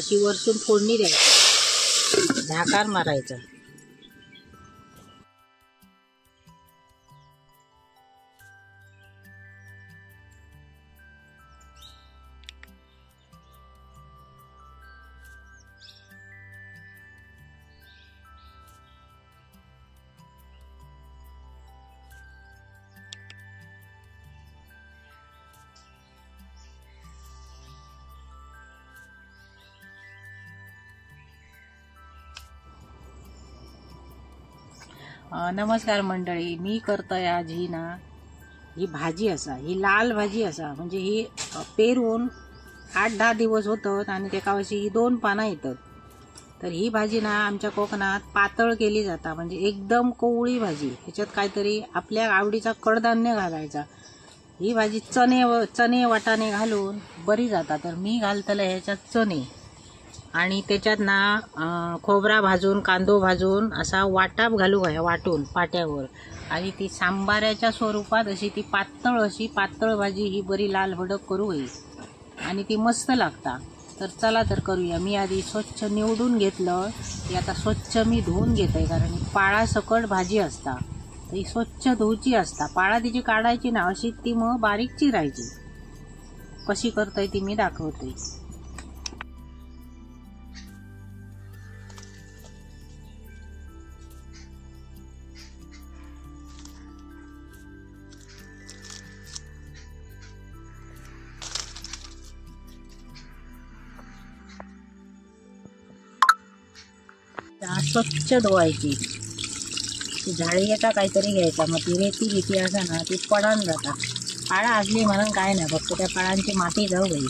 अशी वरसून फोडणी द्यायची, झाकार मारायचा। नमस्कार मंडळी, मी करतोय आज ही ना ही भाजी असा, ही लाल भाजी असा, म्हणजे ही पेरून 8-10 दिवस होतात आणि तेका अशी ही 2 पाना येतात। तर ही भाजी ना आमच्या कोकणात पातळ केली जाता, म्हणजे एकदम कोवळी भाजी। ह्याच्यात काहीतरी आपल्या आवडीचा कडधान्य घालायचा। ही भाजी चणे वाटाणे घालून बरी जाता। तर मी घालतले ह्याच्यात चणे आणि त्याच्यात ना खोबरा भाजून कांदो भाजून असा वाटाप घालू घ्या वाटून पाट्यावर, आणि ती सांबाऱ्याच्या स्वरूपात अशी ती पातळ अशी पातळ भाजी ही बरी लाल भडक करू होई आणि ती मस्त लागता। तर चला तर करूया। मी आधी स्वच्छ निवडून घेतलं, ती आता स्वच्छ मी धुवून घेते, कारण पाळा सकट भाजी असता ती स्वच्छ धुवची असता, पाळा तिची काढायची ना अशी ती मग बारीक चिरायची। कशी करतोय ती मी दाखवते। स्वच्छ धुवायची, ती झाडीचा काहीतरी घ्यायचा, मग ती रेती भीती असा ना ती पडान जाता। पाळा असली म्हणून काय नाही, फक्त त्या पाळांची माती जाऊ गई।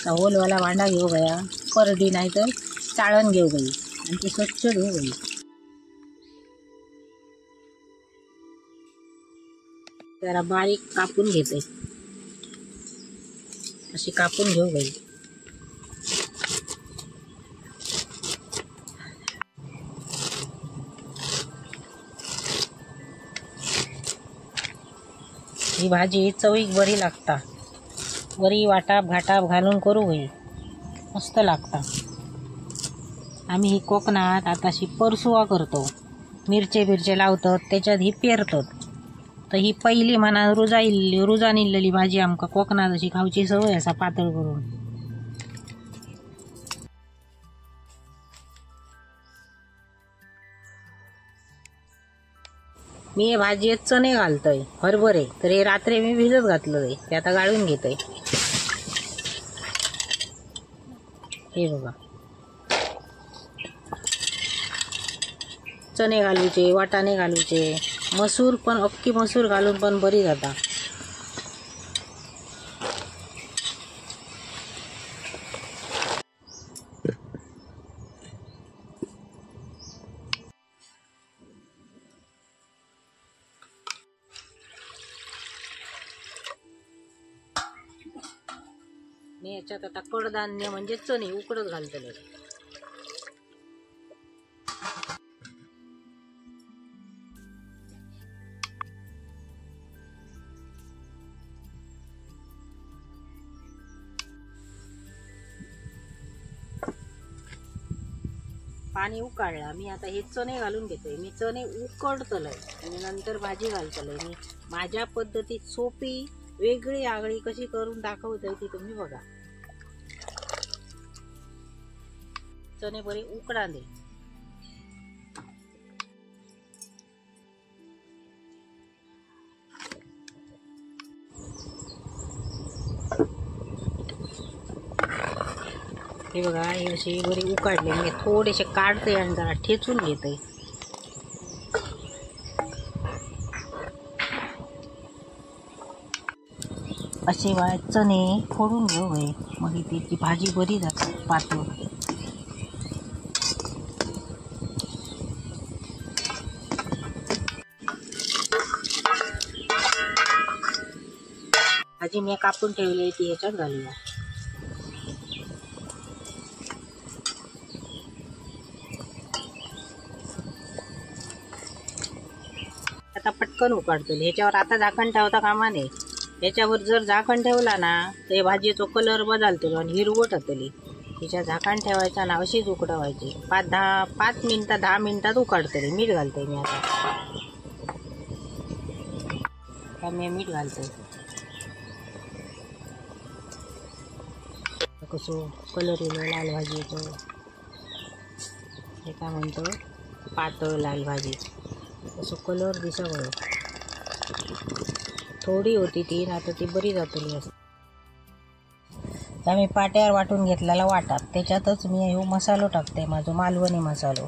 होलवाला भांडा घेऊ गया, परडी नाही तर चाळण घेऊ गई आणि ती स्वच्छ धुवू गई। जरा बारीक कापून घेते, अशी कापून घेऊ गई। ही भाजी चवीक बरी लागता, बरी वाटाप घाटाप घालून करू होई, मस्त लागता। आम्ही ही कोकणात आताशी परसुवा करतो, मिरचे बिरचे लावतात त्याच्यात ही पेरतात। तर ही पहिली म्हणा रुजान इल्लेली भाजी आमका कोकणात अशी खावची सवय असा पातळ करून। मी हे भाजयेत चणे घालतोय, हरभरे, तर हे रात्री मी भिजत घातलं ते आता गाळून घेतोय। हे बघा, चणे घालूचे, वाटाणे घालूचे, मसूर पण अख्खी मसूर घालून पण बरी जाता। मी याच्यात आता कडधान्य म्हणजे चणे उकडत घालतले। पाणी उकाळला, मी आता हे चणे घालून घेते। मी चणे उकडतले आणि नंतर भाजी घालतले। मी माझ्या पद्धतीत सोपी वेगळी आगळी कशी करून दाखवतोय ती तुम्ही बघा। चणे बरे उकडाले। हे बघा, हे अशी बरी उकाडले। मी थोडेसे काढते आणि जरा ठेचून घेते। असे चणे फोडून घेऊ गए, मग त्याची भाजी बरी जाते पातळ। भाजी मी कापून ठेवली ती ह्याच्यात घालूया। आता पटकन उकाडतो, ह्याच्यावर आता झाकण ठेवता कामा नये। याच्यावर जर झाकण ठेवला ना तर भाजीचो कलर बदलतलो आणि हिरवट होतली. तिच्या झाकण ठेवायचा ना अशीच उकडवायची. 5 मिनिटां 10 मिनिटात उकडतली. मीठ घालते मी आता. मी मीठ घालते. कसो कलर येलो लाल भाजीचो. हे काय म्हणतो पातळ लाल भाजी. असो कलर दिसा बरो. थोडी होती ती ना तर ती बरी जातली. आम्ही पाट्यावर वाटून घेतलेला वाटात त्याच्यातच मी ह्यो मसालो टाकते, माझो मालवणी मसालो.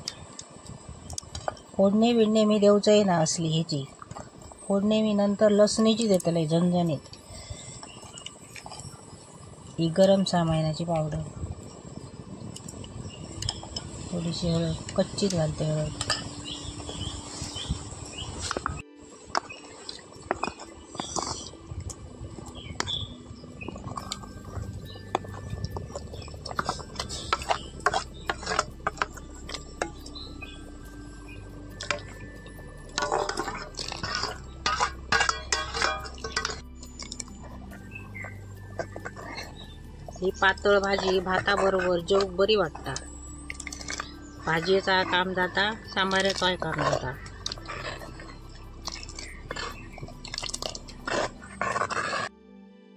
फोडणी बिडणी मी देवचंय ना असली ह्याची फोडणी मी नंतर लसणीची देतले झणझणीत. ही गरम सामानाची पावडर, थोडीशी हळद, कच्चीच घालते हळद. ही पातळ भाजी भाताबरोबर जेवूक बरी वाटता. भाजयेचा काम जाता, सांबाराचा काम जाता.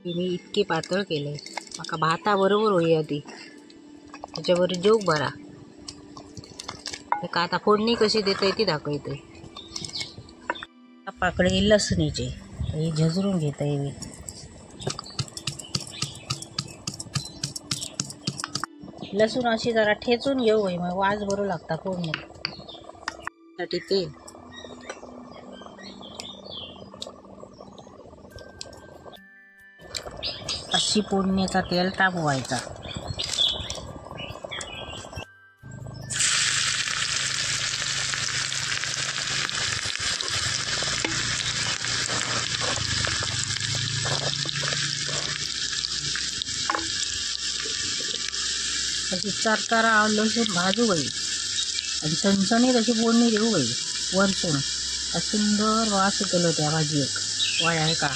मी इतकी पातळ केले माका भाताबरोबर होई ती, त्याच्यावर जेवूक बरा. का आता फोडणी कशी देते ती दाखवते. पाकळी लसणीची ही झजरून घेते मी. लसूण अशी जरा ठेचून घेऊ मग वास बरो लागता फोडणी साठी. तेल अशी फोडणीचा तेल तापवायचा. अशी चरचरा लसूण भाजू गई आणि चणचणीत अशी फोडणी देऊ गई वरसून. सुंदर वास येतलो त्या भाजयेक. वाया आहे का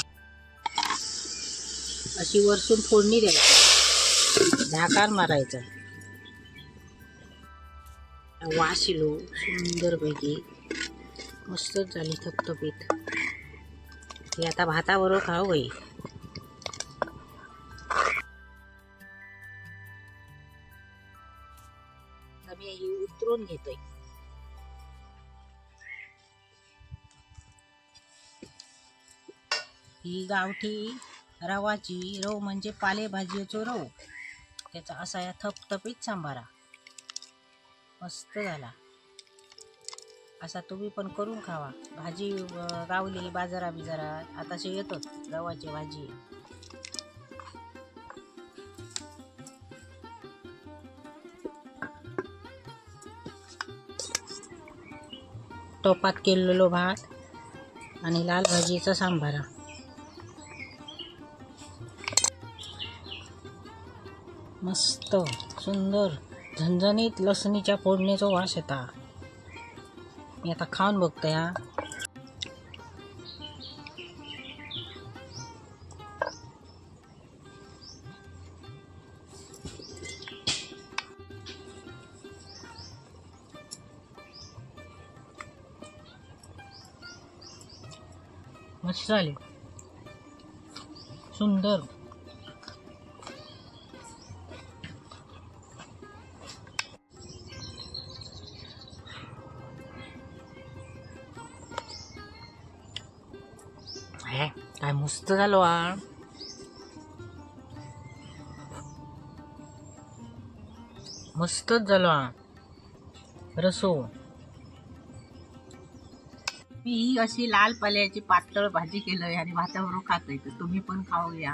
अशी वरसून फोडणी द्यायची, झाकार मारायचा. वास इलो सुंदरपैकी, मस्तच झाली थपथपीत. ही आता भाताबरोबर खाऊ गई. मी ही उतरून घेतोय. ही गावठी रवाची रव म्हणजे पालेभाजीचो रव, त्याचा असा या थपथपीत सांबारा मस्त झाला. असा तुम्ही पण करून खावा. भाजी गावली बाजारा बिजारात आताशी येतोच रवाची भाजी. टोपात केलेलो भात आणि लाल भाजीचा सांबारा. मस्त सुंदर झणझणीत लसणीच्या फोडणीचा वास येता. मी आता खाऊन बघते. हा मस्त झाली सुंदर. काय मस्त झालो हा. मस्तच झालो हा रसो. मी ही अशी लाल पाल्याची पातळ भाजी केलंय आणि भाताबरोबर खातोय. तर तुम्ही पण खाऊया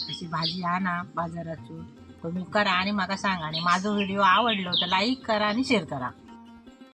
अशी भाजी आणा बाजारातून, तुम्ही करा आणि माका सांगा. आणि माझा व्हिडिओ आवडलो तर लाईक करा आणि शेअर करा.